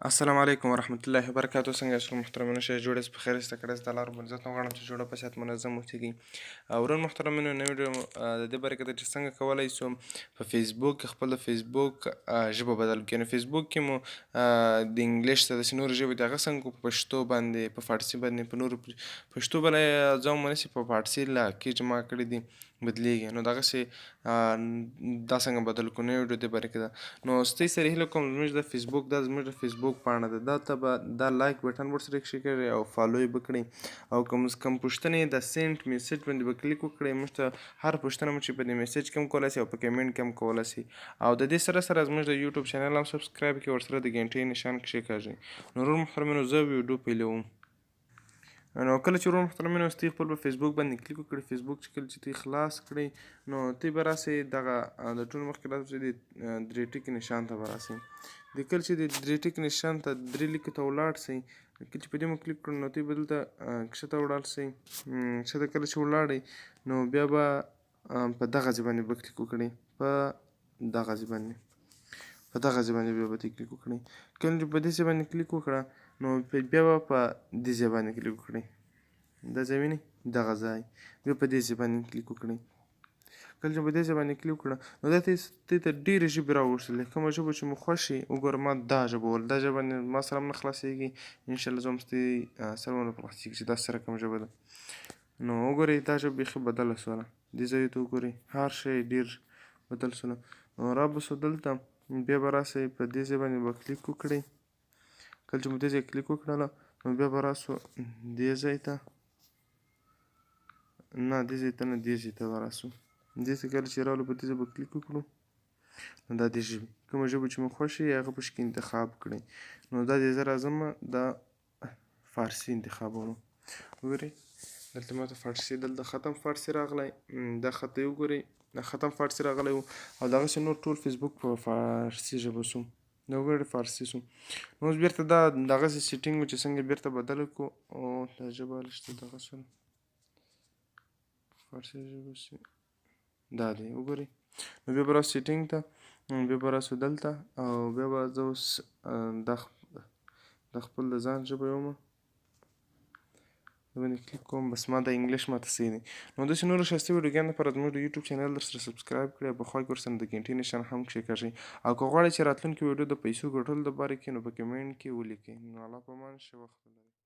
السلام علیکم ورحمت الله وبرکاته. څنګه یاست محترمینو؟ شه جوړ یاست؟ په خیر یاست؟ کړه ست الله رب عزت نو غواړم چې جوړه په صحت منظم اوسئ. ورون محترمینو، نوې ویډیو د دې باره کې ده چې څنګه کولی شو په فیسبوک کې خپل فیسبوک ژبه بدل کړو. یعنې فیسبوک کې مو د انګلیش ته داسې نورې ژبې دي، هغه څنګه په پښتو باندې، په فارسي باندې، په نورو پښتو بله ځان ونیسي، په فارسي لا کې جمع کړي دي بدلیږي. نو دغسې دا څنګه بدل کړو، نوې ویډیو دې باره کې ده. نو ستاسو سره هیله کوم، زموږ د فیسبوک، دا زموږ د فیسبوک پاڼه ده، دا ته به دا like button ورسره کښېکاږئ او follow یې به کړئ، او کوم پوښتنې د send message باندې به کلیک وکړئ. موږ ته هر پوښتنه مو چې په دې message کې هم کولی شئ او په comment کې هم کولی شئ. او د دې سره سره زموږ د یوټیوب channel هم subscribe کړئ، ورسره د ګنټې نشان کښېکاږئ. نو ورور محترمینو، زه ویډیو پیلوم. نو کله چې ورور محترمینو ستاسو خپل په فیسبوک باندې کلیک وکړئ، فیسبوک چې کله چې تی خلاص کړئ، نو تی به راسئ دغه د ټولو مخکې راسئ د درې ټکي نشان ته به راسئ. د کله چې د درې ټکي نشان ته درې لیکو ته ولاړ سئ، کله چې په دې مو کلیک کړو، نو تی به دلته کښته ولاړ سئ. کښته کله چې ولاړئ، نو بیا به په دغه ځای باندې به کلیک وکړئ، په دغه ځای باندې، په دغه ځای باندې بیا به تی کلیک وکړئ. کله چې په دې ځای باندې کلیک وکړه، نو بیا به په دې ځای باندې کلیک وکړئ. دا ځای وینئ، دغه ځای بیا په دې ځای باندې کلیک وکړئ. کله چې په دې ځای باندې کلیک وکړه، نو دا ته ته ډېرې ژبې راوغوښتلې، کومه ژبه چې مو خوښ شي. وګوره، ما دا ژبه ول، دا ژبه باندې ما سره هم نه خلاصېږي. انشاءالله زه هم ستاسو سره ونه خلاصېږي چې دا سره کوم ژبه ده. نو وګورئ، دا ژبه بیخي بدله سوله. دې ځای ته وګورئ، هر شی ډېر بدل سوله. نو را به سو دلته، بیا به راسئ په دې ځای باندې به کلیک وکړئ. کله چې مو دې ځای کلیک وکړله، نو بیا به راسو دې ځای ته، نه دې ځای ته نه، دې ځای ته به راسو. دې ځای کله چې راغلو، په دې ځای به کلیک وکړو. نو دا دې ژبې، کومه ژبه چې مو خوښ وي، هغه پکې انتخاب کړئ. نو دا دې زه راځم دا فارسي انتخابولو. وګورئ، دلته ما ته فارسي، دلته ختم فارسي راغلی. دا خط یې وګورئ، دا ختم فارسي راغلی و، او دغسې نور ټول فیسبوک په فارسي ژبه سو. دا وګورئ، فارسي سو. نو اوس بیرته دا دغسې setting چې څنګه بیرته بدل کړو، او دا ژبه لږ دغه سوله، فارسي ژبه سي دا دی. وګورئ، نو بیا به راسو setting ته، بیا به راسو دلته، او بیا به زه اوس د خپل د ځان ژبه یوم د باندې کلیک کوم. بس ما د انګلیش ماته صحیح دی. نو داسې نورو ښایسته ویډیوګانو لپاره زموږ د یوټیوب channel در سره subscribe کړئ، او په خوا کې ورسره د ګنټې نشان هم کښېکاږئ. او که غواړئ چې راتلونکې ویډیو د پیسو ګټلو دپاره کې، نو په comment کې ولیکئ. نو الله په امان، ښه وخت.